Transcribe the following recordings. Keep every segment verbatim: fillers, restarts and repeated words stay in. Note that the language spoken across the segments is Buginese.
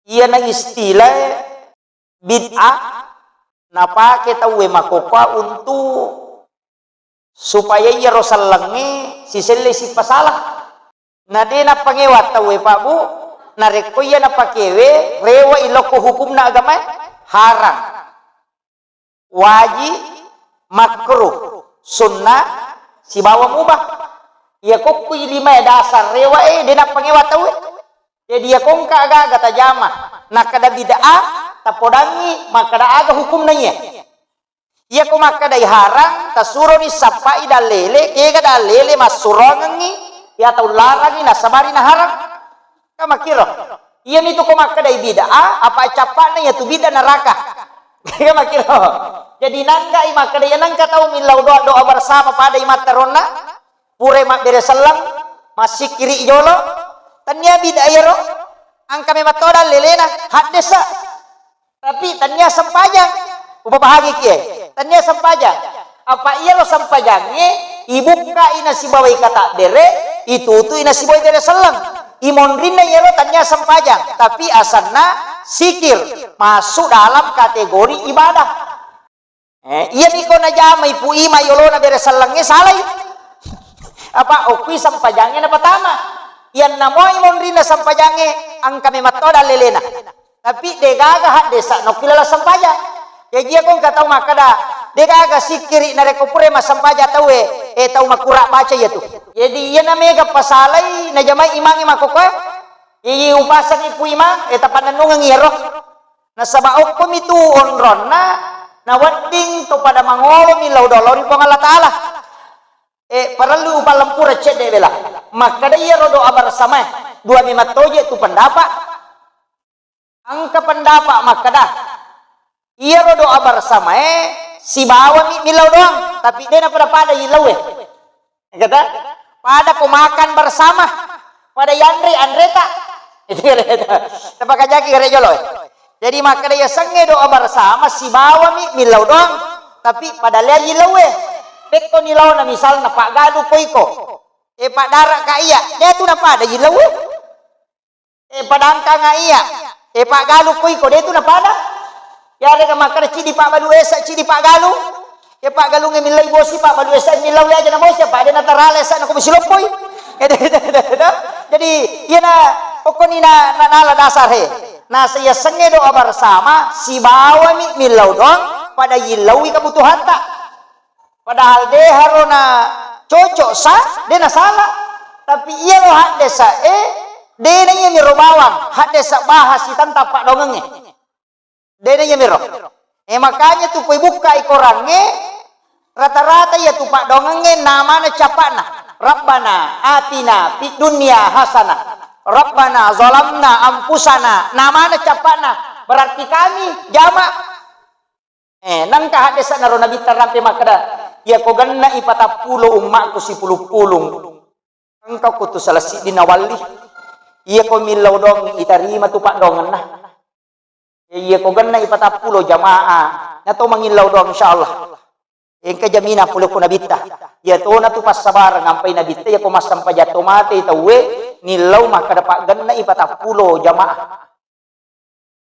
Iyana istilah bid'ah napake tauwe makkokkoe untuk supaya iyaro sellengnge siselle sipasala. Na de nappangewa tauwe, Pak, Bu, narekko iya napakewe, rewe'i lokko hukumna agamae, harang, wajib, makruh, sunnah, sibawa mubah. Iya kokkui limae dasar rewe'e, de nappangewa tauwe. Jadi iya kongka agaga tajama, nakkeda bid'ah, tapodangngi makkeda aga hukumna iya. Iyako makkedai harang, tasuroni sappai dallele, kega dallele massuroangengngi, iya tau larangi nasabari naharang. Kan makkiro. Iyamitu ko makkedai bid'ah, apa cappa'na iyatu bid'ah neraka. Kan makkiro. Jadi nanggai makkeda iya nengka tau millau doa, doa bersama pada imatteronna, pura mabbere selleng, massikkiri jolo, tennia bid'ah iyaro, engka memang to dallelena, haddesa. Tapi tennia sempajang. Upapahagi kie. Tennia sempajang. Apa iyaro sempajangnge ibukkai nasibawai katabbere, itutui nasibawai bere selleng. Imonrinna iyaro tennia sempajang, tapi asanna sikir, masuk dalam kategori ibadah. Eh, iyami ko najamai Pu Ima yolona bere sellengnge salai. Apa okkui sempajangnge napatama. Iyanna moi monrinna sempajangnge engka memang to dallelena. Tapi degaga haddesa nokki lala sempajang. Jaji iya ko engka tau makkeda, degaga sikkiri narekko pura massempajang tauwe, eh, tau makura baca iyatu. Jadi iyana mega pasalai najamai imangnge makkokkoe. Ii upasangi Pu Imang, eh, tapannennungeng iyaro. Nasaba okkomi tu onronna nawedding to pada mangolo millau doang lao ri Puang Allah Ta'ala. Eh, parellu upallempura cedde bela. Makkeda iyaro doa bersamae, dua memang toje tu pendapat. Engka pendapat makkeda, iyaro doa bersamae sibawami millau doang, tapi de napada-pada yillaue. Kata, pada ko makan bersama, pada yanre anreta. Tapakajaki gare jolo. Jadi makkeda yasengnge doa bersama sibawami millau doang, tapi pada lea yillaue. Pekko nilaona misalna paggalu ko iko. Eh, padara ka iya, de tu napada yillaue. Eh, padangkanga iya. Eh, paggalu ko iko, de tu napada. Yarega makkeda cidi paggalu esa, cidi paggalu. Ya paggalungnge millai bosi, paggalu esa millau aja na bosi, apa de natarala esa na ko bosi loppoi. Jadi, iyana pokkoni na, na nala dasar he. Nasa yasengnge doa bersama, sibawami millau doang, pada yillaui kebutuhanta. Padahal de harona cocok sa, de nasala. Tapi iyaro haddesa e, de na iyamiro bawang, haddesa bahas sitentang paddoangengnge. De na iyamiro. Eh, makanya tu koi bukkai korangnge, rata-rata iya tu paddoangengnge namana cappa'na. Rabbana atina fid dunya hasanah. Rabbana zalamna anfusana. Namana cappa'na. Berarti kami jama. Eh, nengka haddesa naro Nabitta rampe makkeda, iya ko genna i patappulo ummakku sipulung-pulung. Engka ko tu salah siddi nawalli. Iya ko millau doang itarima tu paddoangenna. Iya ko genna i patappulo jamaah, na to mangillau doang insyaallah. Engka jaminan pole ko Nabitta. Iya tona tu passabareng ampai Nabitta, iya ko massempajang to mate tauwe, nillau makkeda paggenna i patappulo jamaah.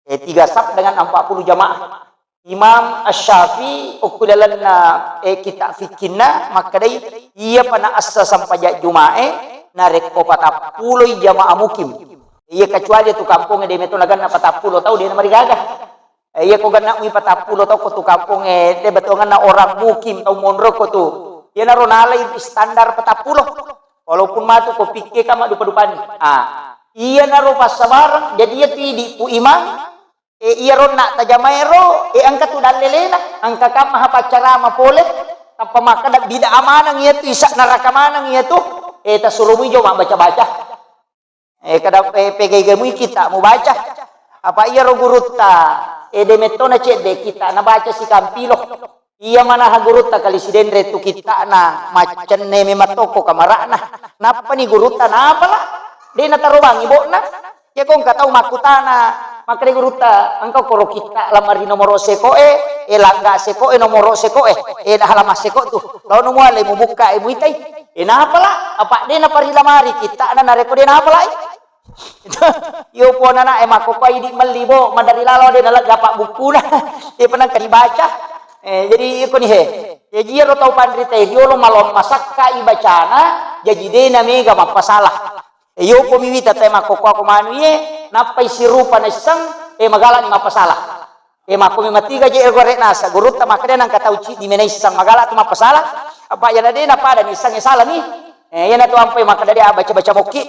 Eh, tiga saf dengan empat puluh jamaah. Imam Asy-Syafi'i okko lalenna, eh, kitab fikihna makkedai, iya pa naassa sempajang Juma'e, narekko patappuloi jamaah mukim. Iya, kecuali tu kampongnge de meto naganna patappulo tau, de namarigaga. Eh, iya ko ganna mui patappulo tau ko tu kampongnge, de betonganna orang mukim, tau monro ko tu. Iyanaro nalai standar patappulo. Walaupun matu ko pikke ka maddupa-dupani. Ah, iyanaro passabareng, jadi iya tu idi Pu Imang, eh, iyaro na tajamaero, eh, engka tu dallelena, engka kamma ha paccarama pole, tappa makkeda bid'ah maneng iyatu, isa neraka maneng iyatu, eh, tasuro mui jo mabbaca-baca. Eh, kada, eh, pegai-gai mui kitta mubaca. Apa iyaro gurutta, eh, de mettona cedde kitta nabaca sikampilo. Iya manaha gurutta kali sidenre tu kitta'na, maccenne memang tokko kamara'na. Nappani gurutta napala, de natarobangi bo'na. Iya ko engka tau makkutana, makkeda gurutta, engka koro kitta lamari nomoro sekoe, eh, langga sekoe, nomoro sekoe, eh, halaman seko tu. Laono muale mubukka, eh, muitai. Eh, napala, apa de naparilamari kitta'na narekko de napalai. Iyo pona na e makkokkoe idi melli bo, madari lalo de nalegga apa bukkuna. Iya penang kari baca. Eh, jadi iko ni he. Jadi iyaro tau panrita riolo malong masakka i bacana, jaji de na mega mappasala. E, yopo mi wita te makkokkoe ko manu iye, nappai sirupa naisseng, e, magalani mappasala. E, makko mi matiga je ero gare nasa, gurutta makkeda nangka tau ciddi mena isseng, magala tu mappasala, apa yana de napada ni isseng e salani. E, yana tu ampai makkeda de baca-baca mokki.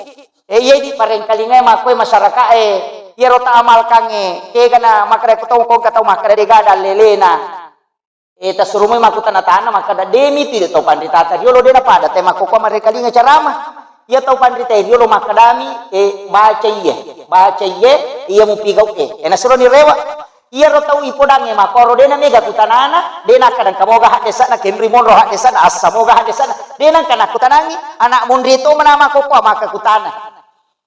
E, iye di parengkalinga e makko e masyarakat e, iyaro ta amalkan e, kega na makkeda ko tau ko engka tau makkeda de gada lelena. E, tassurumoi makkutana-tana, makkeda, "Demi tu de tau panritata riolo de napada te makkokkoe marekalinga carama." Iya tau panrita riolo makkedami, "E, baca iye, baca iye, iya mupigau e." E, nasuroni rewe. Iyaro tau ipodangnge makkoro de namega kutanana, de nakkeda engka moga haddesana, kenri monro haddesana, assa moga haddesana, de nangka nakkutanangi, anak monri to mana makkokkoe makkakutana.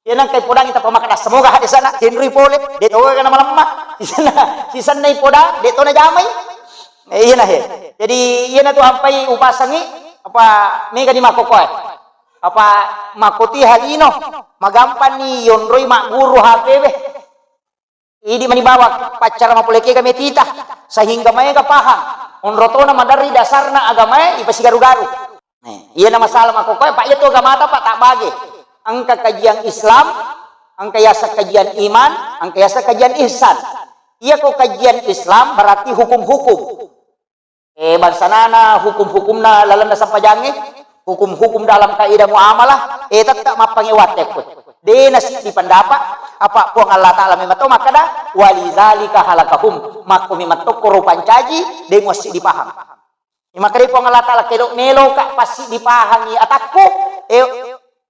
Iya nangka ipodangi tappa makkeda, "Semoga haddesana, kenrui pole, de to ga namalemma." Sisenna, sisenna ipodang, de to najamai. E, iyana he. Jadi, iyana tu ampai upasangi, apa mega ni makkokkoe. Apa makkoti halino, magampanni yonroi magguru H P we. Idi mani bawang paccara mapole kega metita, sehingga maega paham. Onro tona maderri dasarna agamae ipasigaru-garu. Nah, iyana masalah makkokkoe, Pak, iya tu agamata, Pak, tak bage. Engka kajian Islam, engka yaseng kajian iman, engka yaseng kajian ihsan. Iya ko kajian Islam berarti hukum-hukum. E, bangsanana hukum-hukumna lalenna sempajangnge, hukum-hukum dalam kaidah muamalah, e, tette mappangewang tekko. De nasiddi pendapat, apa Puang Allah Ta'ala memang to makkeda, "Walizalika halakahum." Makko memang tokko ro pancaji, de muassiddi paham. Makkeda Puang Allah Ta'ala, "Kedo meloka passiddi pahangi atakku, e,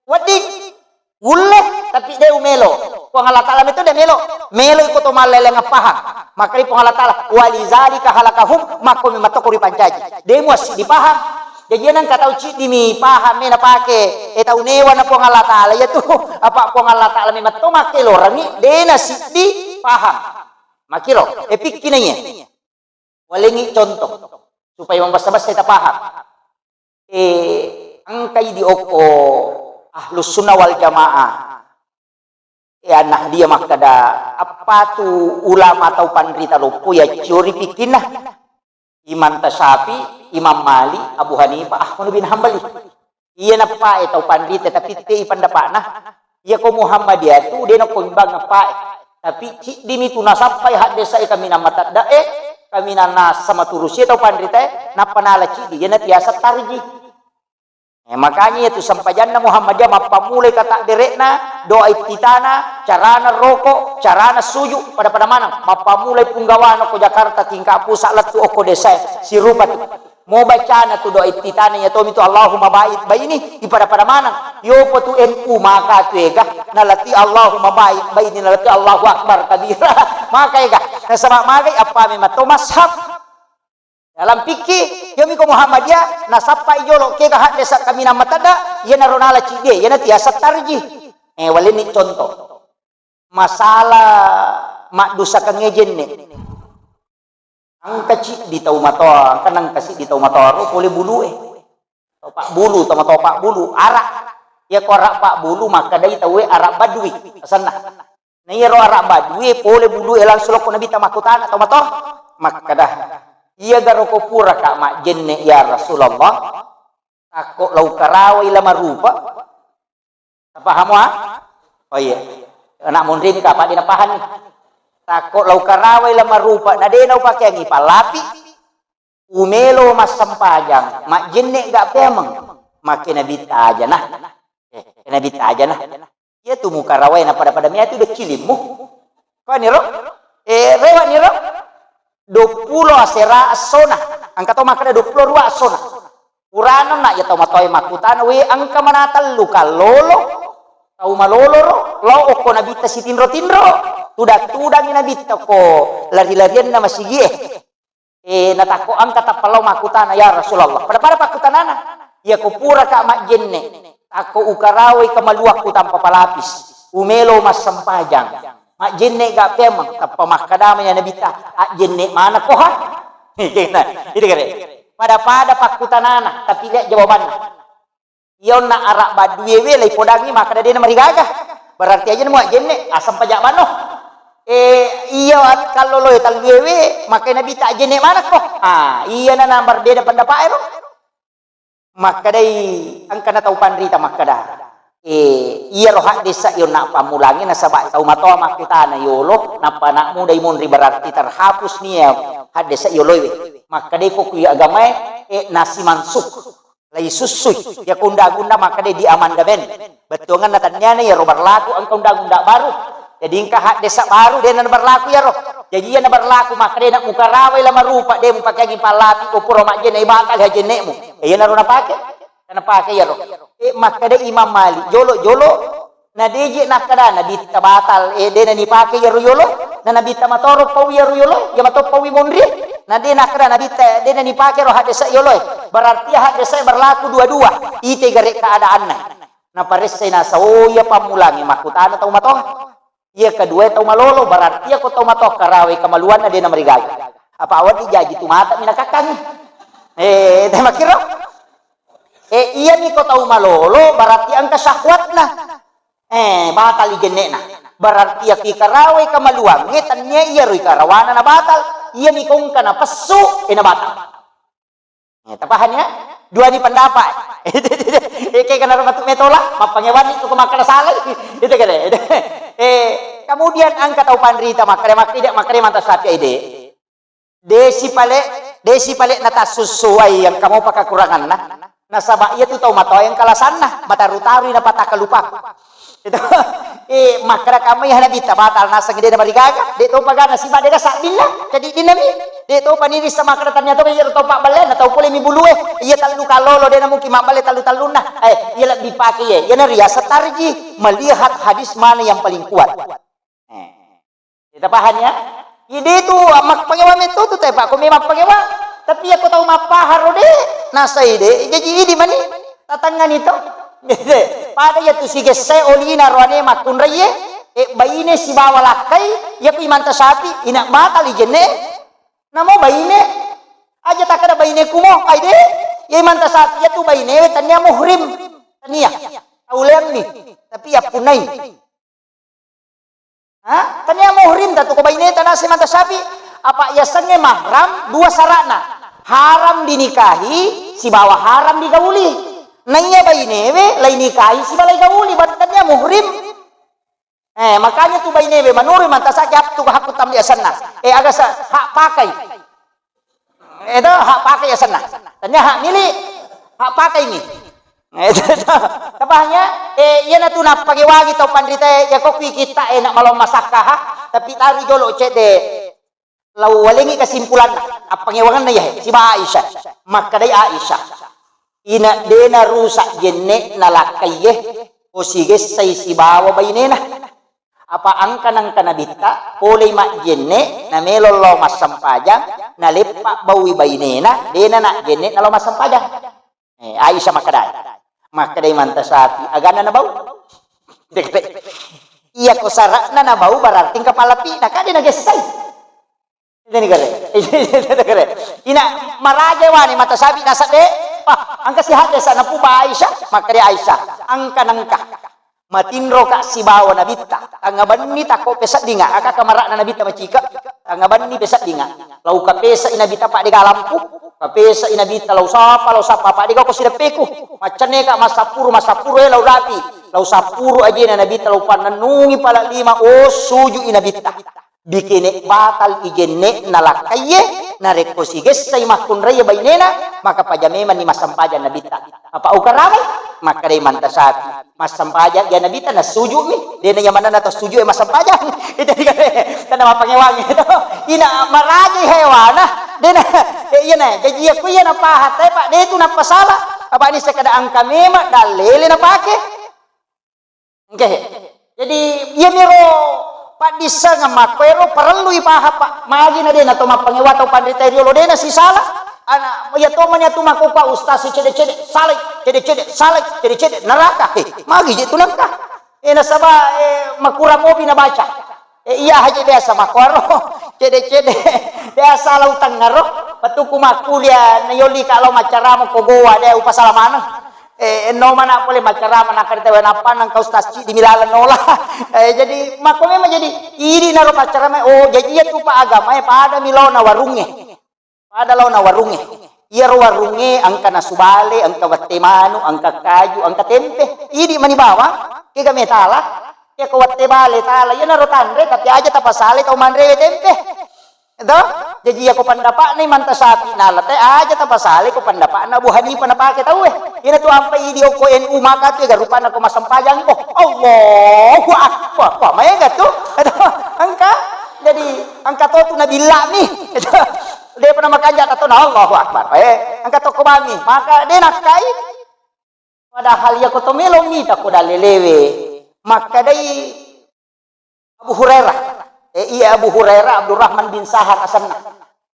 wedding." Ulle, tapi de umelo. Puang Allah Ta'ala meto de melo. Melo iko to malleleng paham. Makkeda Puang Allah Ta'ala, "Walizalika halakahum," makko memang tokko ripancaji. De muassiddi paham. Jadi nangka tau ciddi mi paham me napake, e, tau newa na Puang Allah Ta'ala. Iya tu, apa Puang Allah Ta'ala memang to makkelorangi, de nasiddi paham. Makkiro, e, pikki na iye. Walengngi contoh, supaya mabessa-bessai tapaham. E, engkai di okko Ahlus Sunnah wal Jamaah. E, An-Nahdiyah makkeda, appa tu ulama tau panrita loppo yacciori pikkinna? Imam Tasyafi, Imam Malik, Abu Hanifah, Ahmad bin Hambali. Iya nappae tau panrita, tapi te i pendapatna. Iya ko Muhammadiyah tu de nako imbang nappae. Tapi ciddimi tu nasappai haddesa e kaminang matedda e, kaminang nasa maturusi tau panrita e, nappa nala ciddi. Iya natiasa tarji. E, makanya iya tu sempajanna Muhammadiyah mappammulai katakberekna, doa iftitana, carana roko, carana suju, pada-pada maneng. Mappammulai punggawana ko Jakarta tingkat pusat lettu okko desa e, sirupa tu. Mo bacana tu doa iftitana iya tomi tu Allahumma ba'id baini, ipada-pada maneng. Yopo tu N U maka tu ega, nalati Allahumma ba'id baini, nalati Allahu Akbar kabira. Maka ega. Nasaba magai appa memang to mashab. Dalam fikih, yomi ko Muhammadiyah, nasappai jolo kega haddesa kaminang matedda, iyanaro nala ciddi e, iyanatu yaseng tarji. E, walenni contoh. Masalah maddusakang e jenne. Engka ciddi tau matoa, engka nengka siddi tau matoa ro pole bulu e. Tau pabbulu, tau matoa pabbulu, ara. Iya ko ara pabbulu, makkedai tau e ara badui, asenna. Na iyaro ara badui e pole bulu e langsung lokko Nabitta makkutana tau matoa. Makkeda, "Iya garo ko puraka majjenne ya Rasulullah? Takko lau karawai la marupa." Tapahamo, ah? Oh iya. Anak munrini kapang de napahang ni. Takko lau karawai la marupa, na de naupakeangi pallapi, umelo massempajang, majjenne ga peameng. Make Nabitta aja nah. Eh, Nabitta aja nah. Iya tu mukarawai na pada-pada mea tu de kilimmu. Kau niro? Eh, rewa niro? Dua puluh asera essona. Engka to makkeda dua puluh dua essona. Purana na iya tau matoa e makkutana, "We, engka mana tellu kallolo, tau malolo ro, lao okko Nabitta sitinro-tinro." Tudang-tudangi Nabitta ko lari-larianna masigi e. E, natakko engka tappa lao makkutana, "Ya Rasulullah." Pada-pada pakkutanana. Iya ko puraka majjenne, takko ukarawai kamaluakku tanpa palapis, umelo massempajang. Majjenne ga peameng, tappa makkadama ya Nabitta, "Ajjenne maneng ko ha?" Itu kere. Pada-pada pakkutanana, tapi lihat jawabanna. Iya onna ara badui e we laipodangi makkeda de namarigaga. Berarti aja namo ajenne, asam pajak bano. Eh, iya kalloloe talluewe, makanya Nabitta ajenne manakko. Ah, iya nana berbeda pendapat ero. Makkedai engkana tau panrita makkeda, eh, iyaro haddesa yonna pammulangnge nasaba tau matoa makkutana yolo, nappa anak muda imunri berarti terhapus nia haddesa yoloe. Makkedai ko kui agamae, eh, nasi mansuk. Laisussui. Iya ko undang-undang makkeda di amandemen. Bettuangenna tenniana iyaro berlaku engka undang-undang baru. Jadi engka haddesa baru de na berlaku iyaro. Jadi iya na berlaku makkeda na mukarawai la marupa de mupakeangi pallapi ko pura majjenne batal hajenne'mu. Iyanaro napake. Kana pake iyaro. Eh, makkeda Imam Malik, jolo-jolo na deje nakkeda Nabitta batal, eh, de na nipake iyaro yolo, na Nabitta matoro pau iyaro yolo, iya mato pau monri, na de nakkeda Nabitta, de na nipake ro haddesa yolo, eh. Berarti haddesa berlaku dua-dua, ite gare keadaanna. Naparessai nasa, oh, iya pammulangi makkutana tau matoa. Iya kedua tau malolo, berarti iya ko tau matoa karawai kamaluanna de na marigaga. Apa awaddi jaji tu mata minakakkangi. Eh, teh makkiro. Eh, iyami ko tau malolo, berarti engka syahwatna. Eh, batal ijenne'na. Berarti iya ki karawai kamaluangnge, tennia iyaro ikarawana na batal. Iyami ko engka napessu, eh, na batal. Eh, tapahani ya? Dua ni pendapat. Eke kana matu metola, mappangewanni tu ko makkeda salai. Itu kene. Eh, kemudian engka tau panrita makkeda, makkeda, makkeda manta sapi ide. Desi pale, desi pale natassussuai yang kamu pakakuranganna. Nasaba iya tu tau matoa yang kalasanna, mataru-tarui napataka lupaku. Itu, eh, makkeda kamma iya Nabitta batal naseng de na marigaga, de topa gana siba de ga sabbilla, jadi dinami, de topa nirissa makkeda tania topa iya topa balle, na tau pole mi bulue, iya tallu kalolo de na mungkin mabballe tallu-tallunna, eh, iya lebbi pake iya, iya na riasa tarji, melihat hadis mana yang paling kuat. Eh. Kita paham ya? Ide tu mappangewa metto tu te, Pak, ko memang mappangewa. Tapi iya ko tau mappaharo de, nasai de, jaji idi mani. Tatangngani to. Pada iya tu sigesse olina roane makkunraie, eh, baine sibawa lakkai, iya ko imanta sapi, ina batal ijenne. Namo baine, aja takkeda baine kumo, ai de, iya imanta sapi iya tu baine we tania muhrim. Tania. Auleammi. Tapi iya punai. Ha? Tania muhrim tatu ko baineta nase manta sapi. Apa yasengnge mahram dua sara'na. Haram dinikahi sibawa haram digauli. Naiya bainewe lai nikahi siba lai gauli, berarti tania muhrim. Eh, makanya tu bainewe manurui manta sapi tu hakku tamli asenna. Eh, aga sa hak pakai. Eto hak pakai asenna. Tania hak milik, hak pakai ni. Tapahang ya? Eh, iyana tu nappakewangi tau panrita e, iya ko kui kitta e nak malong masakka ha, tapi tari jolo cedde. Lau walengi kesimpulanna, appangewangenna iya he, siba Aisyah. Makkedai Aisyah, ina dena rusak jenne na lakkai e, ko sigessai sibawa bainena. Apa angka nengka Nabitta, polei majjenne, namelo lao massempajang, naleppa baui bainena, dena najjenne nalao massempajang. Eh, Aisyah makkedai. Makkedai manta sapi, aganna nabau? Iya ko sara'na nabau berarti engka palapi'na, kade nagessai. Ini kare. Ini kare. Ina maraja wani mata sapi nasabbe. Wah, angka sihat desa napuba Aisyah, makkeda Aisyah, angka nengka. Matinro ka sibawa Nabitta. Tangnga benni takko peseddinga, aka kamara'na Nabitta macika. Tangnga benni peseddinga. Lau kapesai Nabitta padde galampu. Kapesai Nabitta lau sapa, lau sapa padde gako sideppeku. Maccanne ka masappuru, masappuru e lau dapi. Lau sappuru ajena Nabitta lau pannennungi pala lima, oh, sujui Nabitta. Bikene batal ijenne nalakkaie, narekko sigessai makkunraie bainena, maka paja memanni massempajang Nabitta. Apa ukaramai? Makkedai manta sapi, massempajang iya Nabitta, nassuju'mi, dena iya manenna tassuju'e massempajang. Itu dikale, karena mappangewangi. Ina maraja hewana, dena, eh, iya na, jaji iya ku iya napaha, tapi Pak, de tu napasala. Apa ni sekada angka memang dalele napake. Engke. Jadi, iyamiro paddissengeng makko ero parellu ipaha, Pak. Magi na de na to mappangewa tau panrita riolo de na sisala. Ana, iya to mani atu makko, Pak, ustaz cede-cede, salai, cede-cede, salai, cede-cede, neraka. Eh, magi je tu nengka. Eh, nasaba, eh, makurang mopi nabaca. Eh, iya haji biasa makko aro. Cede-cede. Biasa lau tengaro. Petuku makkulia na yoli ka lau macaramo ko goa de upasala maneng. Eh, No mana pole maccarama nakkarita we nappa nang kau stasci di milala nola. Eh, jadi makko memang jadi idi naro paccarama, oh, jadi iya tu pa agama e pada milona warunge. Pada laona warunge. Iyaro warunge engka nasu bale, engka wette manu, engka kaju, engka tempe. Idi mani bawang, kega metala. Iya ko wette bale tala, iyanaro tanre, tapi aja tapasale tau manrewe tempe. To? Jaji iya ko pendapatna Imam Tasyafi'i nala te aja tapasale ko pendapatna Abu Hanifah napake tauwe. Ina tu ampai idi okko N U maka tu ega rupanna ko massempajang ko. Allahu Akbar. Wah, maega tu. Engka. Jadi engka to tu nabillami. Depa na makanja tatona Allahu Akbar. Eh, engka tokko bami. Maka de nakkai. Padahal iya ko to melo mita ko dalelewe. Makkedai Abu Hurairah. Eh, iya Abu Hurairah, Abdurrahman bin Sahar asenna.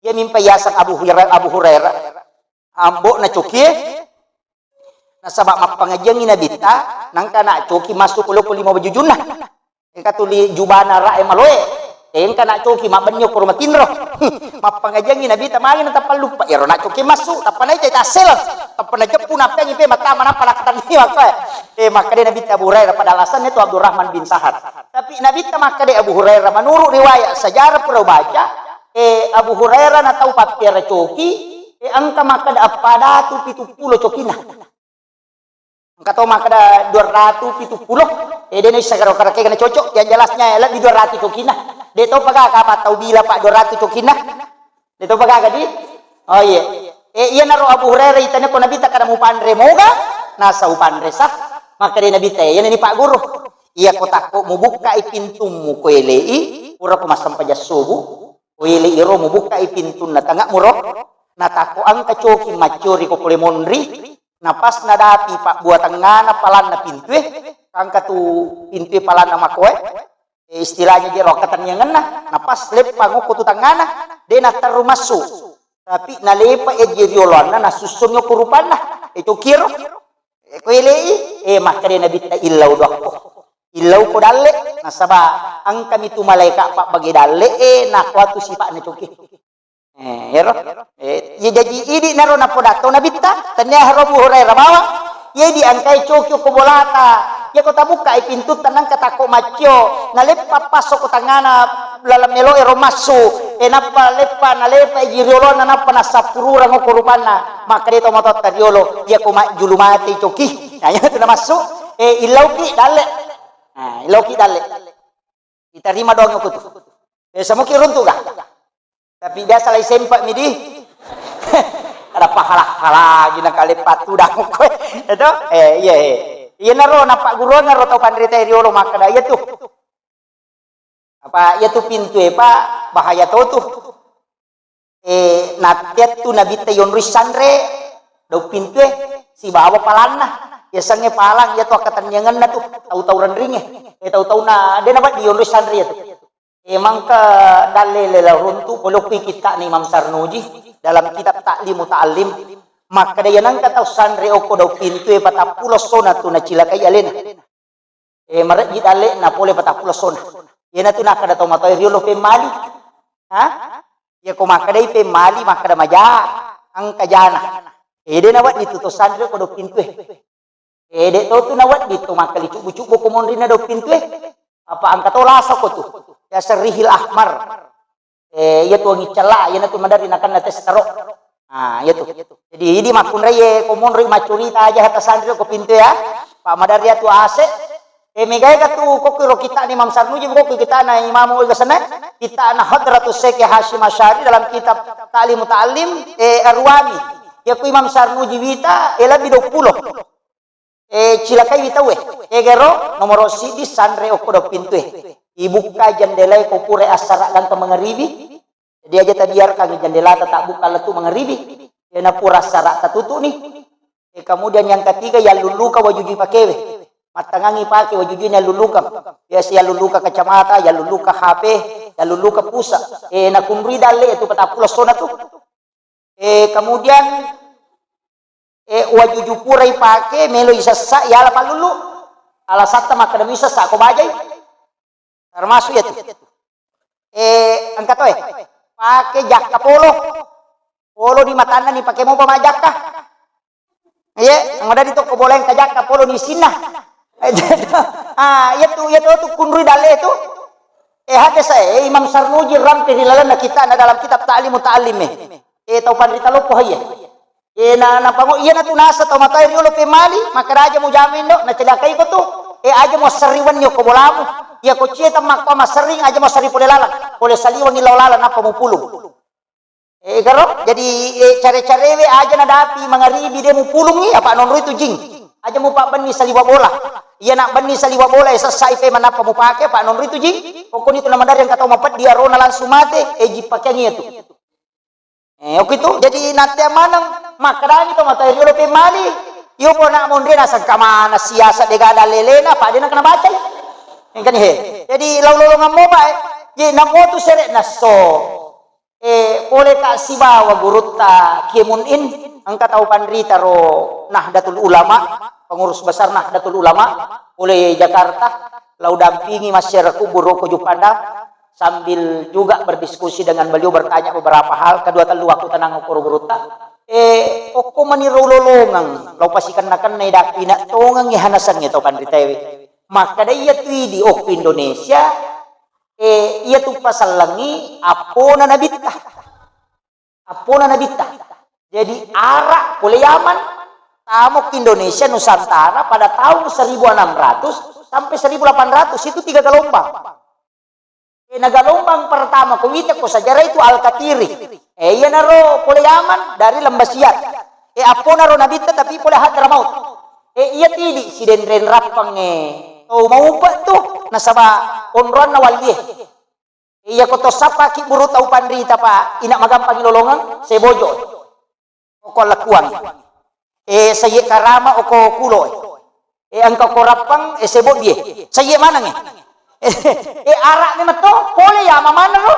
Iya mimpa yaseng Abu Hurairah, Abu Hurairah. Ambo na cokie. Nasaba mappangajiangi nabitta, nangka na coki massu ko loko lima bajujunna. Engka tuli jubana ra e maloe. Engka na coki mabbenni okoro matinro. Mappangajiangi nabitta magi na tappa luppa. Ero na coki massu, tappa naita tasseleng. Tappa najeppu nappeangi pe matama nappa nakkatanni wakko e. Eh, makkeda nabitta Abu Hurairah pada alasannya tu Abdurrahman bin Sahar. Tapi nabitta makkeda Abu Hurairah menurut riwayat sejarah pura baca, eh, Abu Hurairah na tau pappiara coki, eh, engka makkeda appada tu pitu pulo cokina. Engka to makkeda dua ratu pitu pulo, eh, de naisseng karo karakega na cocok, yang jelasnya lebih dua ratu cokina. De to paga ka apa tau bila pak dua ratu cokina. De to paga di? Oh iya. Eh, iya naro Abu Hurairah itane ko Nabi ta kada mupanre moga, nasa upanre sa. Makkeda Nabi ta, iya ni pak guru. Iya ko takko mubukkai pintummu ko elei, pura ko massempajang subuh, ko elei ro mubukkai pintunna tengah muro, na takko engka coki maccori ko pole monri, Napas nadapi pabbuatengngana palanna pintue, engka tu pintue palanna makoe, eh, istilahnya jero akkatenniangenna, napas leppa ngokko tu tengngana, de natterru massu. Tapi nalepa eji rioloanna, nasussung okko rupanna, eh, cokiro, eh, ko elei, eh, makkeda Nabitta illau doakko. Illau ko dalle, nasaba engkami tu malaeka pabbage dalle, eh, nakuatu sipa'na coki. Eh, iyaro. Eh, iya jaji idi naro napodatto Nabitta, tania haro Abu Hurairah bawang. Iya idi engkai coki ko bolata. Iya ko tabukka i pintu tenang ka takko maccio. Naleppa passo ko tangana laleng melo ero massu. Eh, nappa leppa, naleppa i riolona, nappa nassappururang ko rupanna. Makkeda to matotta riolo, iya ko majjulu mate coki. Nah, iya tu namassu. Eh, illauki dalle. Nah, illauki dalle. Ditarima doang ko tu. Eh, samuki runtu ga? Tapi biasa lai sempa mi di. Ada pahala-hala gina kale patu dah koe. Itu? Eh, iya, eh. Iya naro, napa guru naro tau panrita riolo makkeda, iya tu. Apa, iya tu pintu e, Pak, bahaya to tu. Eh, natteattu Nabitta yonroi sanre, daung pintue, sibawa palanna. Yasengnge palang, iya tu akkatenniangenna tu, tau-tau renringnge. Eh, tau-tauna, de nawedding yonroi sanre iya tu. Eh, mangka dalle lela runtu, pole okki kitta'na Imam Sarnuji, dalam kitab Ta'limu Ta'allim, makkeda, iya nengka tau sanre okko daung pintue, patappulo essona tu nacilakai alena. Eh, marejji dalle'na pole patappulo essona. Iyanatu nakkeda tau matoa riolo pemmali. Ha? Iya ko makkedai pemmali, makkeda maja, engka jana. Eh, de nawedding tu to sanre ko do pintue. Eh, de to tu nawedding to makkali cubbu-cubbu ko monrinna do pintue. Apa engka to lasa ko tu. Ya serihil ahmar. Eh, iya tu wangi cella, iya tu maderri nakenna testero. Ah, iya tu. Jadi, idi makkunrai, eh, ko monroi maccurita aja hata sanri ko pintu ya. Pak maderri atu ase. Eh, megae ka tu kokki ro kitta'na Imam Sarnuji, kokki kitta'na Imam Ghazali, kitta'na Hadratus Syekh Hasyim Asy'ari dalam kitab Ta'limu Ta'allim, eh, Arwani. Iya ku Imam Sarnuji wita, eh, lebbi dua puluh. Eh, cilakai wi tauwe. Egero nomoro siddi sanre okko do pintue. Ibukka jendelae ko pura assara gangka mangaribi. Jadi aja tabiarkan jendelata tabukka lettu mangaribi. Ena pura assara tatutu'ni. Eh, kemudian yang ketiga, yalluluka wajujui pakewe. Mattangangi pake wajujui yalluluka. Biasa yalluluka kacamata, yalluluka H P, yalluluka pulsa. Eh, nakunrui dalle itu patappulo essona tu. Eh, kemudian, eh, wajuju purai pake, melo isessa, yala pallulu. Alasatta makkeda mi isessa ko bajai. Termasuk iya tu. Eh, engka to, eh. Pake jakka polo. Polo di matanna ni pake mopa majjakka. Iye, anggo dadi tokko bola engka jakka polo ni isinna. Ah, iya tu, iya tu, tu kunrui dalle tu. Eh, hadde sa, eh, Imam Sarnuji rampe ri lalenna kitabna dalam kitab Ta'limu Ta'lim, eh. Eh, tau panrita loppo, iya. Eh, na, na pango, iya na tu nasa tau matoa riolo pemali, makkeda aja mujama indo, na celakai ko tu. Eh, aja muasserri wenni okko bolamu. Iya ko cie temmakko masserring, aja muasserri pole lalang. Pole saliwengi lao lalang, nappa mupulung. Eh, garo? Jadi, eh, care-carewe aja nadapi mangaribi de mupulungi, apa nonroi tu jing. Aja mupabbenni saliwa bola. Iya nak benni saliwa bola, eh, sessai pe manappa mupake, apa nonroi tu jing. Pokokni tu namadarri engka tau mapeddi arona langsung mate, eh, jippakeangi itu. Eh, oke tu. Jadi, natea maneng, makkedani to matoa riolo pemali. Iyo pona monre nasengka mana siasa de gada lelena, apa de nakena bacai. Engkani he. Jadi, lau lolongang mopa, eh. Ye, namo tu sere nasso. Eh, pole ka sibawa gurutta Kiai Mun'in, engka tau panrita ro Nahdlatul Ulama, pengurus besar Nahdlatul Ulama, pole Jakarta, lau dampingi masyarakat kubur ro ko Juppandang, sambil juga berdiskusi dengan beliau, bertanya beberapa hal, kedua tellu waktu tenang okko ro gurutta. Eh, okko mani ro lolongang, lau pasikenna-kenna idakku ina tongengi hanasengnge tau panritaewe. Makkeda iya tu idi okko Indonesia, Eh, iya tu pasellengi appona nabitta. Appona nabitta. Jadi, Arab pole Yaman, tamo ke Indonesia Nusantara pada tahun seribu enam ratus sampai seribu delapan ratus, itu tiga gelombang. Eh, na gelombang pertama ko wita ko sejarah itu Al-Katiri. Eh, iyanaro pole Yaman dari Lembah Siat. Eh, appona ro nabitta tapi pole Hadramaut. Eh, iya tidi sidenreng rappang, eh, tau maupe tu nasaba onroanna wallie. Iya ko to sappa ki buru tau panrita pa, ina magampangi lolongeng, Sebojo. Okko allakkuang. Eh, Sayye Karama okko Kulo. Eh, engka okko Rappang, eh, Sebo die. Sayye maneng, eh. Eh, Arab memang to, pole ya, mamaneng ro.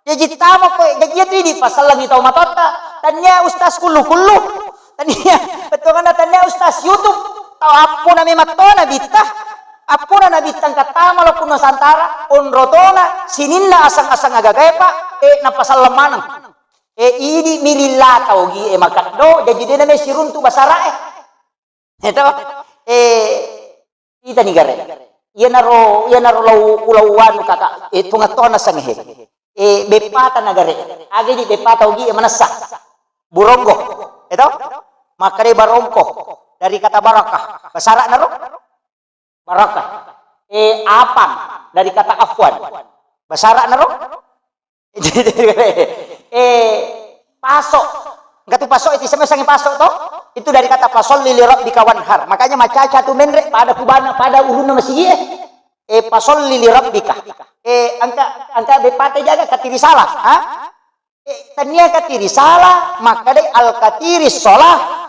Jaji tamo ko, jaji itu idi pasallangi tau matotta. Tania ustaz kullu-kullu. Tania, betul kan, tania ustaz YouTube. Tau appona memang to nabitta. Appona nabitta engka tama lo ku Nusantara, onrotona, sininna asang-asang agagae, Pak, eh, napasalleng maneng. Eh, idi mililla tau gi, eh, makeddo, jaji dena me siruntu basara, eh. Eto, eh, itani gare. Iyanaro, iyanaro lau, ulau anu kaka, eh, tunga tona sangehe. Eh, beppata nagare. Age di beppata ugi, eh, manessa. Buronggo. Eto? Makkade barongko. Dari kata barakah. Basara naro? Barakah. Eh, apang. Dari kata afwan. Basara naro? Eh, paso. Engka tu paso, itu sama sangi paso to? Itu dari kata fasolli li rabbika wanhar. Makanya macaca tu menre pada kubana, pada ulunna masigi, eh. Eh, fasolli li rabbika. Eh, engka, engka bepate jaga katiri salah, ha? Eh, tania katiri salah, makkadai al katiri sholah.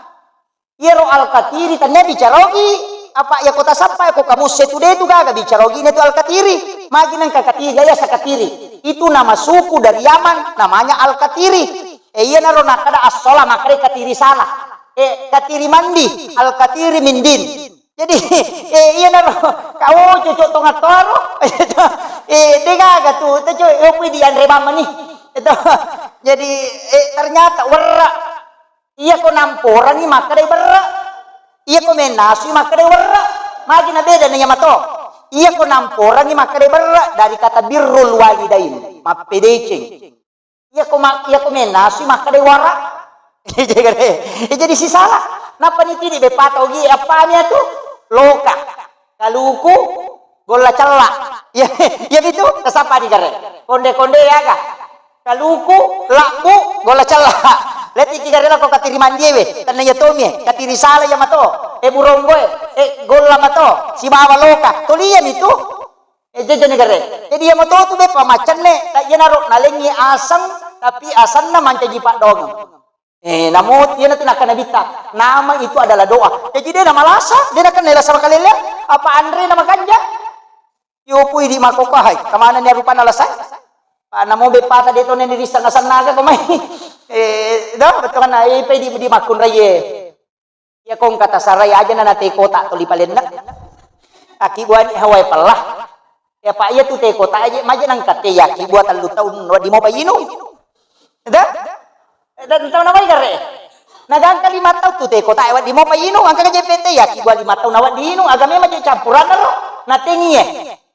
Iyaro Al-Katiri tania bicarogi, apa iya ko tasappa ko kamusse tu de tu gaga bicarogi ne tu Al-Katiri. Magi nengka Katiri, iya sakatiri. Itu nama suku dari Yaman, namanya Al-Katiri. Eh, iyanaro nakkada as-sholah, makkada katiri salah. Eh, katiri mandi, Al-Katiri mindin. Jadi, eh, iyanaro, kau cocok tonga toro. Eh, de gaga tu, te co, eh, pui dianre bamma ni. Itu. Jadi, eh, ternyata werra. Iyako namporangi makkadai berre. Iyako mennasui makkadai werre. Magi nabeda na iya mato. Iyako namporangi makkadai berre dari kata birrul walidain, mappedeceng. Iyako ma-, iyako mennasui makkadai wara. Eh, jadi sisala. Nappa nitidi beppa tau gi, appami atu? Loka. Kaluku, golla cella. Iya, iya bitu, tasappa digare. Konde-konde yaga. Kaluku, labbu, golla cella. Letiki gare lako katiri mandiewe, tenna iya tomie, katiri sala iya mato. E buronggoe, e golla mato, sibawa loka. Toliani tu. E jejani gare. Jadi iya mato tu beppa macenne, ta iyanaro nalengi aseng, tapi asenna mancaji paddongeng. Eh, namo iyanatu nakkeda Nabitta, nama itu adalah doa. Jaji de namalasa, de nakenna lasa makalele, apa anre na makanja? Yo pui di makkokkohai, kamanenni rupanna lasa? Pa namo beppata de to nenni risenna-sennaga ko mai. Eh, do, betul kan? Eh, pe di, di makkunraie. Iya ko engka tasarai aja na nate kota toli palenna. Aki buani hawai pella. Ya, Pak, iya tu teko taje, maje nangka te yaki buat tellu taun, wedding mo bayinu. Eda? Eda, tau namai gare? Nagangka lima taung tu te kota e wedding mopa inung, engka je pete ya kibua lima taung na wedding inung, aga memang je campuranna ro, na tengie.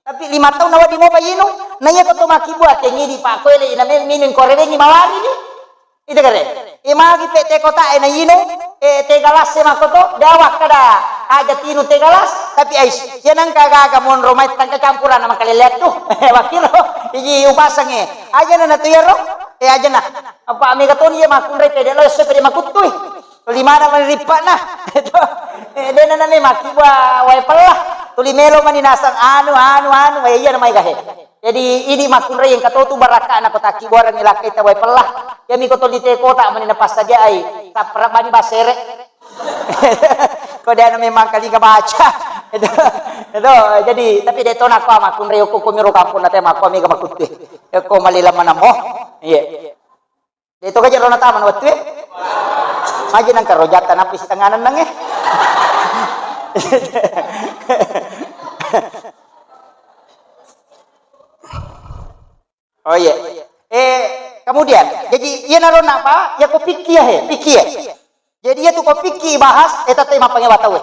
Tapi lima taung na wedding mopa inung, na iya ko to makkibua tengi di pakkoe le ina me-, minung ko rewengi mawari ni. Ita kare. E magi pete kota e na inung, e te galas e makko to, dawa kada aja tinung te galas, tapi ais. Iya nangka gaga monro mai tangka campuranna makaleleang tu. Wakiro, iji upasange. Aja na natu yaro, e aja na. Apa mega toni iya makkunrai tede lo esso pede makuttui. Tuli mana mani rippa'na. Itu. Eh, dena nani makkibua wae pella. Tuli melo mani nasang anu, anu, anu, wae iya namai gahe. Jadi idi makkunrai engka totu barakka na kota kibua rangi lakkai ta wae pella. Iya mi ko tuli te kota mani napassadiai. Sappara bani basere. Ko dia memang kali baca. Itu. Itu. Jadi tapi de tona ko makkunrai ko komiro kampung na te makko mega makuttui. Ko malila manamo. Iya. De to gaja rona tama na wettue. Maji nangka rojatta nappi sitengnga nenneng e. Oh iya. Eh, kemudian, jadi iya naro napa? Ya ko pikki ya he, pikki ya. Jadi iya tu ko pikki bahas, eh tette mappangewa tau e.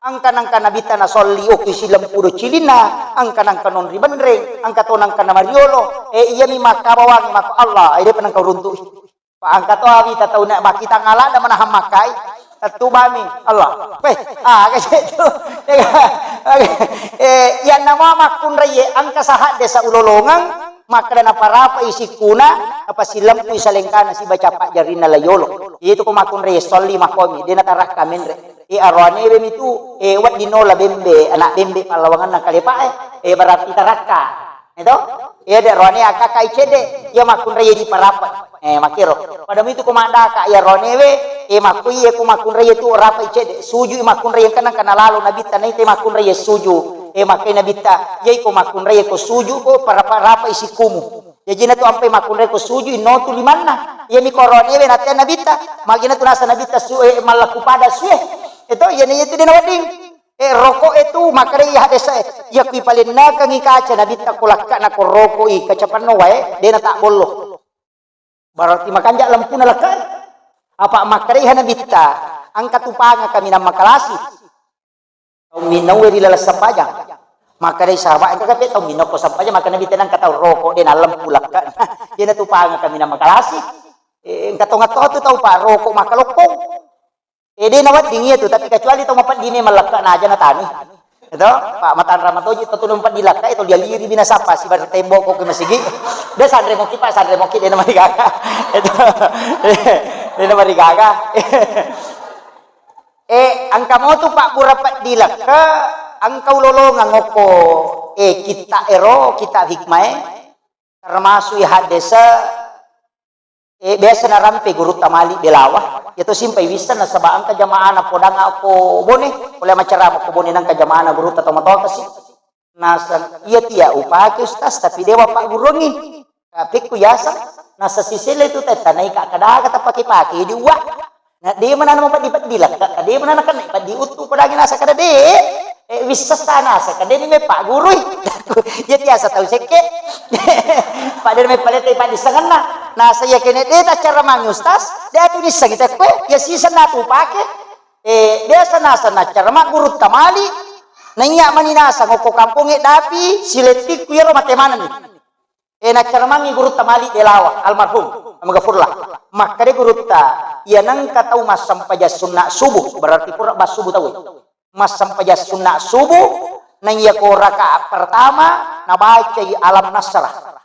Engka nangka Nabitta nasolli okki silempudo cilinna, engka nangka nonri benreng, engka to nangka namariolo, e iyami makkabawangi makko Allah, e depa nangka uruntu'i. Pa engka to awita tau na makkitang aladda manahang makkai, tettubami Allah. Weh, aga setu. Eh, iyanna mua makkunraie engka sahadde sa ulolongeng, makkeda naparapai sikkuna, apa silempui salengkana sibaca pajjarinna layolo. Itu ko makkunraie solli makkomi, de natarakka menre. E aroanewe mitu, e wedding nola bembe, anak bembe pallawanganna kalepa e, e berarti tarakka. Eto? E de roane akaka icede, iya makkunrai di parapa. E makero. Pada mitu ko maddaka iya roanewe, e makku iye ko makkunrai tu rapa icede. Suju i makkunrai engka nangka nalalo nabitta naita makkunrai suju. E makkai nabitta, iya ko makkunrai ko suju ko parapa rapa isikumu. Jajina tu ampai makkunrai ko suju inno tu limanna. Iya mi ko roanewe natea nabitta, magina tu nasa nabitta su, e, mallakku pada sue. Eto, iya ni itu dena wedding. E roko e tu makkedai hadese e, iya kui palennakengi kaca nabitta ko lakkana ko roko i kaca penno wae, dena tak bollo. Berarti makanja lempuna lakka. Apa makkedai ha nabitta, engka tu panga kaminang makalasi. Tau minnaue ri laleng sempajang. Makkedai sahabat, engka kape tau minna ko sempajang, maka nabitta nangka tau roko, dena lempu lakka. Dena tu panga kaminang makalasi. E, engka tonga-tonga tu tau pa roko makalokkong. E, de nawedding iya tu, tapi kecuali tau mapeddi memang lekka na aja natani. Itu, Pak matanra matoji to tulung peddi lekka itu dia liri bina sapa si bar tembok ko ke masigi. De sanre moki Pak, sanre moki de namarigaga. Itu. De namarigaga. E, engka motu Pak bura peddi lekka, engka ulolongeng okko, e, kitta ero, kitta hikmah e. Termasuk iya haddese, e, biasa narampe gurutta mali belawa. Iya to simpai wisseng nasaba engka jamaana podang ko Bone, pole macerama ko Bone nangka jamaana gurutta to matoa kasi. Naseng, iya tia upake Ustaz, tapi dewa pagguruangngi. Kapekku yaseng, nasa sisele tu tetta naika kadaga tapake-pake di uwa. Na de mana nama peddi-peddi lakka, de mana nakenna peddi uttu padangi nasa kada de. E, wissessa nasa kada ni me paggurui. Iya tiasa tau sekke. Pada me palete paddi sangenna. Nasa iya kene de ta cara mangi Ustaz, de tu nissengi tekko, iya siseng na tu pake. E, biasa nasa na cara magguru tamali. Naiya mani nasa ngokko kampongnge dapi, silettikku iyaro mate manenni. E, naccaramangngi gurutta mali Delawa, almarhum, Magafurlah. Makkeda gurutta, iya nengka tau massempajang sunna subuh, berarti pura bassubuh tau. Massempajang sunna subuh, naiya ko rakaat pertama, nabacai Alam Nasrah.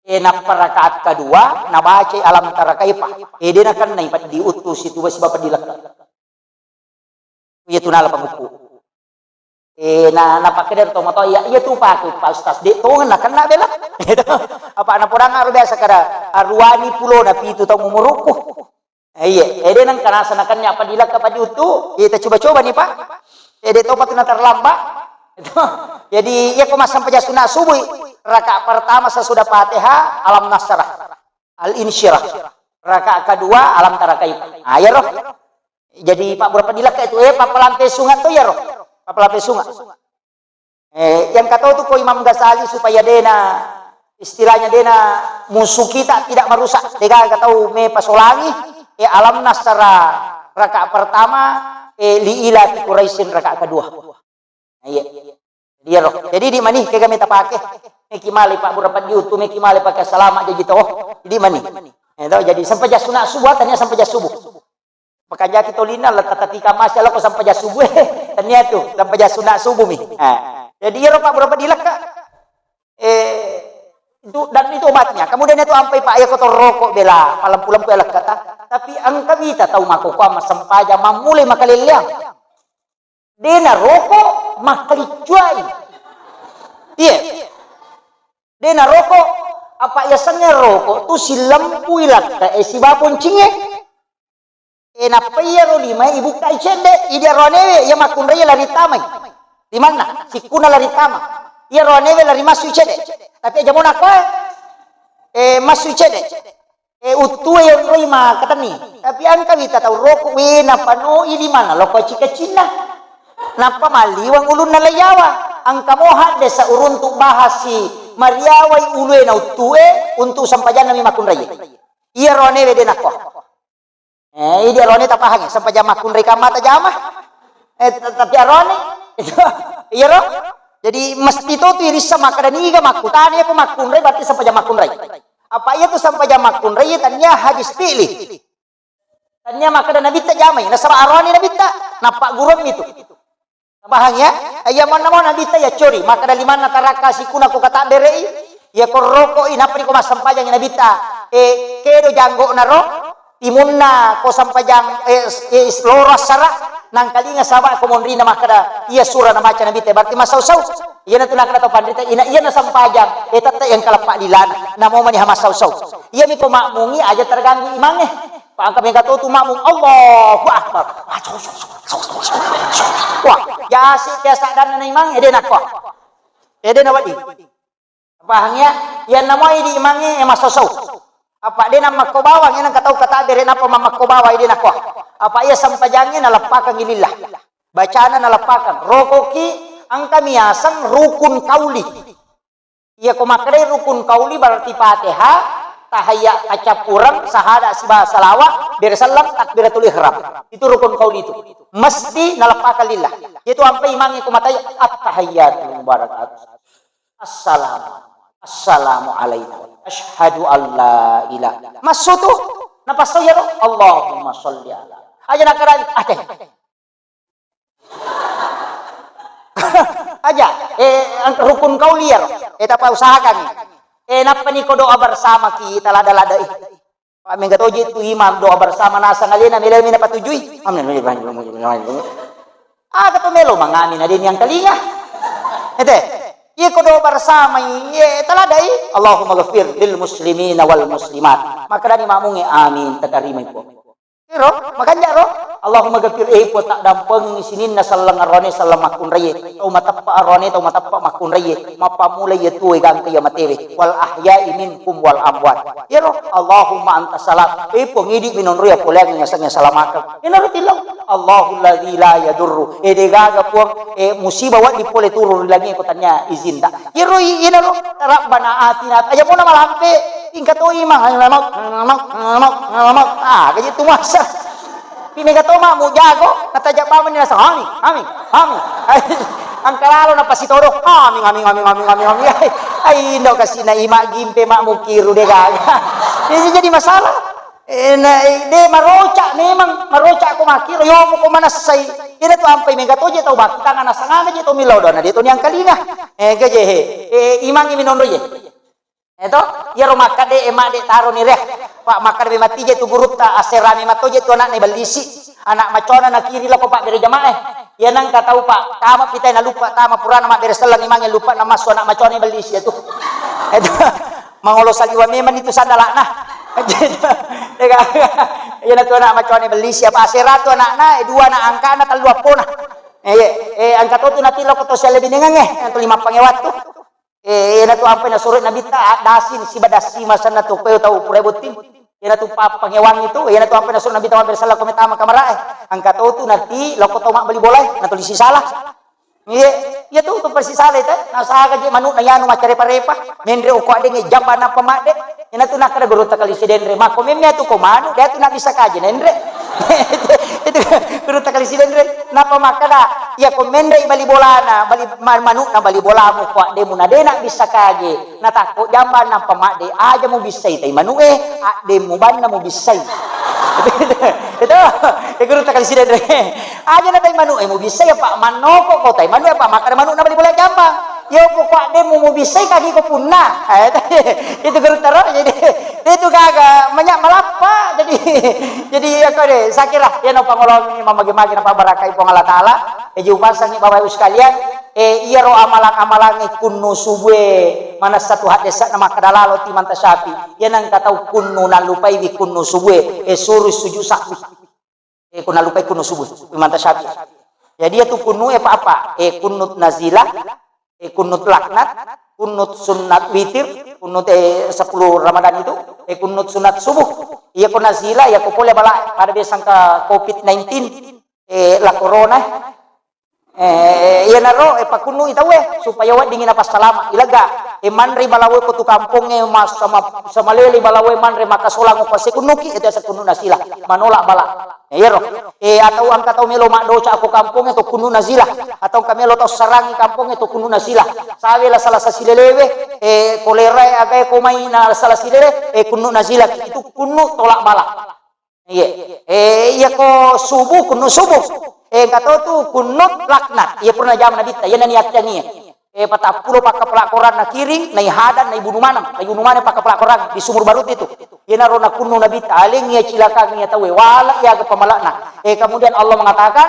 E, nappa rakaat kedua, nabacai Alam Tara Kaifa. E, de nakennai peddi uttu situ sibawa peddi lekka. Iya tu nala pangukku. E, na, napakkeda to matoa, iya, iya tu paku, Pak Ustaz, de tongeng nakenna bela. Apa napodang aro biasa kada, aruani pulona pitu tau umurukku. E, iya, e, de nengka nasa nakenna peddi lekka peddi uttu, iya, ta coba-coba ni, Pak. E, de topa tu naterlambat. Jadi, iya ko massempajang sunna subuh, rakaat pertama sesudah Fatihah, Alam Nasrah, Al-Insyirah. Rakaat kedua, Alam Tara Kaifa. Ah, iyaro. Jadi, pabbura peddi lekka itu, e, pappalampe sunga to iyaro. Pappalampe sunga. E, yang kata tu ko Imam Ghazali supaya dena, istilahnya dena musuh kita tidak merusak. Degaga tau me pasolangi, E, Alam Nasra rakaat pertama, e, Li ila fi Quraisyin rakaat kedua. Nah, iya. Jadi, iyaro. Jadi, di mani kega meta pake. Meki male Pak Burapeddi utu, meki male pake salama jaji to. Jadi mani. Eh, to, jadi sempajang sunat subuh, tania sempajang subuh. Makanja ki tolina la tatatika masya lo ko sempajang subuh, eh. Tania tu, sempajang sunat subuh mi. Eh. Jadi, iyaro Pak Burapeddi lekka. Eh, itu, dan itu obatnya. Kemudian itu ampai Pak, iya ko to roko bela, palempu-lempu ya lekka ta. Tapi engka mita tau makkokkoe massempajang mammulai makalelleang. De naroko makkaliccuai. Iya. De naroko, apa yasengnge roko tu silempui lakkae siba poncingnge. E, nappa iyaro limae ibukkai cedde, idi aroanewe iya makkunrai lari tamai. Limanna, sikkuna lari tama. Iya aroanewe lari massui cedde. Tapi aja mona koe, e, massui cedde. E, uttue yonroi makkatenni. Tapi engka wita tau roko, we, napanoi limanna loko cika-cinna. Nappa malliweng ulunna laiyawa. Engka mo haddesa uruntu bahasi mariawai ulue na uttue untuk sempajanna mi makkunrai. Iya aroanewe de nakko. Eh, idi arone tapahangi, sempajang makkunrai kamma tajama. Eh, t-, tapi arone, itu, iyaro. Jadi, mesti to tu irissa makkeda niga makkutana, iya ko makkunrai berarti sempajang makkunrai. Apa iya tu sempajang makkunrai, tania hadis fi'li. Tania makkeda Nabitta jamai, nasaba arone Nabitta, nappagguruammi tu. Pahang ya? Iya monna mo Nabitta iya cori, makkeda limanna tarakka sikuna ko katabberei, iya ko rokoi, nappa ko massempajangi Nabitta, e, kedo janggokna ro, timunna ko sempajang, e, s-, e, s-, loro assara, nangkalinga saba ko monrina makkeda, iya sura namaca Nabitta, berarti massau-sau. Iyana tu nakkeda to panrita, ina iyana sempajang, e, tette yang kaleppa lilana, namo maniha massau-sau. Iya mi ko makmungi aja terganggu imangnge. Pangka mega to tu makmum, Allahu Akbar. Wah, yasi tiasa danna na imang, ede nakko. Ede na wedding. Pahang ya? Iya namo idi imangnge, e, massosou. Apa de na makko bawang, e, nang katau kata bere napa mamakko bawang, ede nakko. Apa iya sempajangnge naleppakangi lillah. Bacana naleppakang. Rokoki engka miaseng rukun kauli. Iya ko makkedai rukun kauli berarti Fatihah, tahayya, accappureng, sahada siba salawa, bere selleng, takbiratul ihram. Itu rukun kauli itu. Mesti naleppakang lillah. Itu ampai imangnge ko matai, at-tahiyyatul mubarakatuh. Assalamu, assalamu alaina. Asyhadu an la ilaha. Massu tu. Napassau iyaro. Allahumma sholli ala. Aja nakkedai, ah, teh. Aja, eh, ang-, rukun kauli iyaro. Eh, tapa usahakan. Eh, nappa ni ko doa bersama ki talada-lada, eh. Pak, mega toji tu imam doa bersama nasang alena melo mi napatujui. Amin. Aga to melo mangamin adeni yang telinga. Ete. Iya ko doa bersama, iya taladai. Allahumma ghafir lil muslimina wal muslimat. Maka dani makmunge amin, tatarima ipo. Ero, makanja ro, Allahumma ghafir, eh, Puang, taddampengi sininna selleng arone, selleng makkunraie, tau mateppa arone, tau mateppa makkunraie, mappammula iya tuwe gangka iya matewe, wal ahya'i minkum wal amwat. Ero, Allahumma anta salam, eh, Puang, idi minonroe poleang ngasengnge salamakeng. Inaro tillau, Allahul ladzi la yadurru, eh, degaga Puang, eh, musibah waddi pole turun ri langie ko tania izinta. Iyaro i-, inaro, Rabbana atina, aja mona malampe, ingka to imang, ayo, lamau, lamau, lamau, lamau. Ah, gaji tu masa. Pi mega to makmu jago, nataja bawang ni rasa, amin, amin, amin. Angka lalo napasitodo, amin, amin, amin. Ai, ai, indo kasina ima gimpe makmu kiru de gaga. Ini jadi masalah. Eh, na, eh, de maroca memang, maroca ko makkiro, yomo ko manassai. Ina tu ampai mega toje tau battang ana sangana je to millau dona de to niangkalinga. Eh, gaje he. Eh, imangi minonro je. Eh, to, iyaro makkade, eh, madde taro ni re. Pak makkade mati je tu gurutta, aserami matoje tu anakna bellisi. Anak macona nakiri lako pak bere jamaah. Iya nangka tau pak, tama pitai na lupa, tama purana mabbere selleng imange lupa na massu anak macona bellisi itu. Itu mangolo saliwa memang itu sandalakna. Iya na tu anak macona bellisi apa asera tu anakna, eh, dua anak angkana, tellu appona. Eh, eh, angka to tu nati lako to sialle binengange, yang tu lima pange wattu. Eh, iyana tu ampai nasuro Nabitta, addasi siba dasi masanna tu koe tau pura botting. Iyana tu pa-, pangewangi tu, iyana tu ampai nasuro Nabitta mabbere selleng ko metama kamarae. Angka to tu nati loko tau mabbali bolae, natuli sisala. Iya, iya tu, tu persisala itu. Nasaga je manuk na yanu maccarepa-repa. Menre oko adenge jamba napa madde. Ina tu nakkeda gurutta Kali Sidenreng, "Makko memme atu ko manu, de atu nabissa kaji nenre." Itu gurutta Kali Sidenreng. Napa makkeda, "Iya ko menre bali bolana, bali ma-, manukna bali bolamu, ko addemu na de nabissa kaji, natakko jambang nampa madde aja mubissai tai manu'e, addemu banna mubissai." Itu, itu gurutta Kali Sidenreng. Aja na tai manu'e mubissai apa mannoko ko tai manu'e apa makkeda manukna bali bola jambang. Yo, pokok addemu mubissai kagi ko punna. Eh, itu guru taro. Jadi, itu gaga, manya malappa. Jadi, jadi, ya, kau deh, saya kira, ya, no, pangolongi, mamagi-magi, na pabarakai Puang Allah Ta'ala. Eh, jiupasangi Bapak Ibu sekalian, eh, iyaro amalang-amalangi kunnu subue, mana satu hadis na makkeda lalo timanta syafi. Ya, nang katau kunnu nallupai wi kunnu subue, eh, suru sujud sahwi. Eh, ko nallupai kunnu subuh, imanta Syafi'i. Jadi, iya tu kunnu e pa apa? Eh, kunnut nazilah, eh, kunnut laknat, kunnut sunnat witir, kunnut, eh, sepuluh Ramadan itu, eh, kunnut sunat subuh. Iya ko nazilah, iya ko pole bala pada biasa engka covid nineteen, eh, la corona. Eh, iyanaro, eh, pakunnu'i tauwe supaya weddingngi napassalama. Ilega, eh, manre balawe ko tu kampongnge, mas-, sama, samalele balawe manre makasolang ko sekunnuki, itu asa kunnu nasila, manolak bala. Eh, iyaro. Eh, atau engka tau melo maddoca ko kampongnge to kunnu nasila, atau engka melo tau sarangi kampongnge to kunnu nasila. Sawe la sala silelewe, eh, kolera e agae ko mai na sala silele, eh, kunnu nasila, itu kunnu tolak bala. Iya. Eh, iya ko subuh, kunnu subuh. Eh, engka to tu kunnut laknat. Iya purna jama Nabitta, iya nani attiangi. Eh, patappulo pakkapala Quran na kiring, nai hadang, nai bunu maneng, nai bunu maneng pakkapala Quran di sumur barut itu. Iya naro na kunnu Nabitta, aleng iya cilakang iya tauwe, wala iya aga pamalakna. Eh, kemudian Allah mengatakan,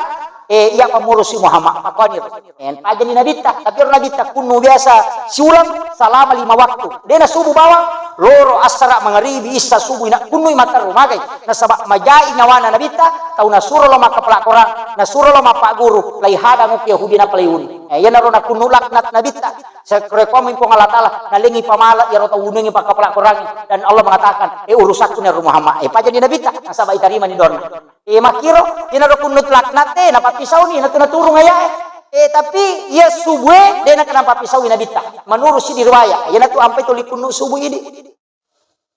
eh, iya pamurusi Muhammad, makoni. Eh, pajani Nabitta, tapi ero Nabitta kunnu biasa siulang salama lima waktu. Dena subuh bawang, loro, assara, mangaribi, issa, subuh, ina kunnui materru magai. Nasaba majai nyawana Nabitta, tau nasuro lo makkapala Quran, nasuro lo mappagguru, lai hadang okki Yahudi napalai uni. Eh, iyanaro nakunnu laknat Nabitta. Sekrekomi Puang Allah Ta'ala, nalengi pamala iyaro tau unungi pakkapala Quran, dan Allah mengatakan, eh, urusakku ni ero Muhammad. Eh, pajani Nabitta, nasaba itarimani donna. Eh, makkiro, iyanaro kunnut laknat e, napappisauni, natu naturung ayae. Eh, tapi iya subue, de nakenna pappisaui Nabitta. Menurut sidi riwayat, iyanatu ampai tuli kunnut subuh idi.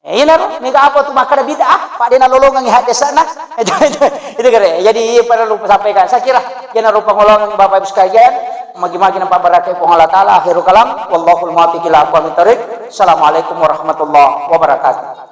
Eh, iyanaro, mega apa tu makkeda bid'ah, pak de nalolongangi haddesana. Itu, itu, itu kere. Jadi, iya perlu sampaikan. Saya kira, iyanaro pangolongan Bapak Ibu sekalian, magi-magi nampak barakai Puang Allah Ta'ala, akhirul kalam, wallahul muwaffiq ila aqwamit thariq. Assalamualaikum warahmatullahi wabarakatuh.